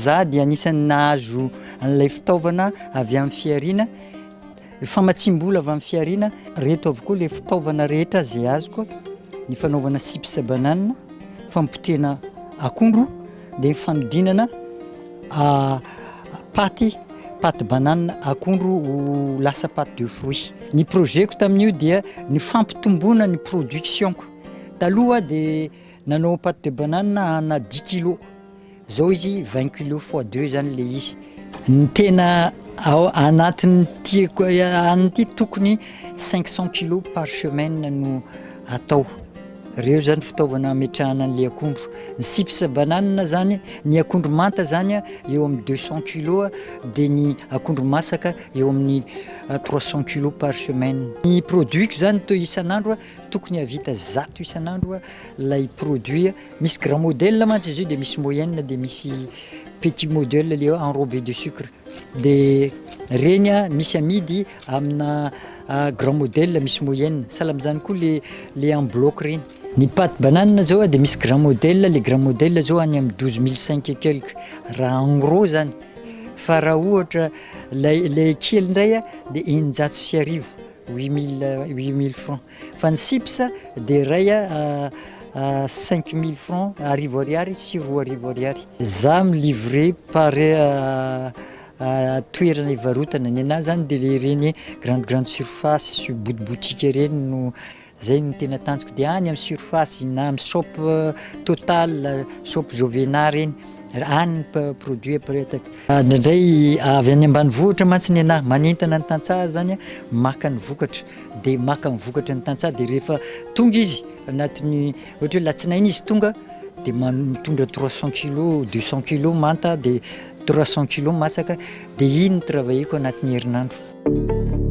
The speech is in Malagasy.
Za dia anisan'ny nahazo an'ilay fitaovana avy amin'ny fihariana, famatsiam-bola avy amin'ny fihariana. Reto avokoa ilay fitaovana rehetra izay azoko, ny fanaovana chips banane, fampotehana akondro, dia ny fanodinana paty, paty banane akondro ho lasa pâte de fruits. Ny projet-ko tamin'io dia ny fampitomboana ny production-ko. Taloha aho dia nanao pâte de banane ana dix kilos. Zao izy 20 kilos fois deux zany le izy. Ny tena ao anatin'ny tiako an'ity tokony 500 kilos par semaine no atao. Reo zany fitaovana ametrahana an'le akondro. Ny chips banane zany, ny akondro manta zany eo amin'ny 200 kilos dia ny akondro masaka eo amin'ny 300 kilos par semaine. Ny produit-ko zany to isan'andro tokony hahavita 100 isan'andro ilay produit. Misy grand modèle mantsy izy io dia misy moyenne dia misy petit modèle le enrobé de sucre dia reny a misy amidy amina grand modèle misy moyenne sahala amin'izany koa le le en bloc reny. Ny pâte banane zao a dia misy grand modèle, le grand modèle zao any amin'ny 12 500 et quelque raha en gros zany fa raha ohatra lay le kely indray a dia 1600, 8000, 8000 francs fa ny chips dia iray a 5000 francs, 1000 ariary sy 2000 ariary. Za mi-livrer par toerana ivarotana ny anahy zany dia le ireny grande grande surface sy boutique ireny no zay no tena tanjoko dia any amin'ny surface na amin'ny shop Total, shop Jovena reny any ny produit aparitaka. Indraindray avy any ambanivohitra mantsy ny anahy manentana ny tantsaha zany maka ny vokatra dia maka ny vokatra ny tantsaha dia rehefa tonga izy anatin'ny ohatra hoe latsinainy izy tonga dia mitondra 300 kilos, 200 kilos manta dia 300 kilos masaka dia iny no travailleko anatin'ny herinandro.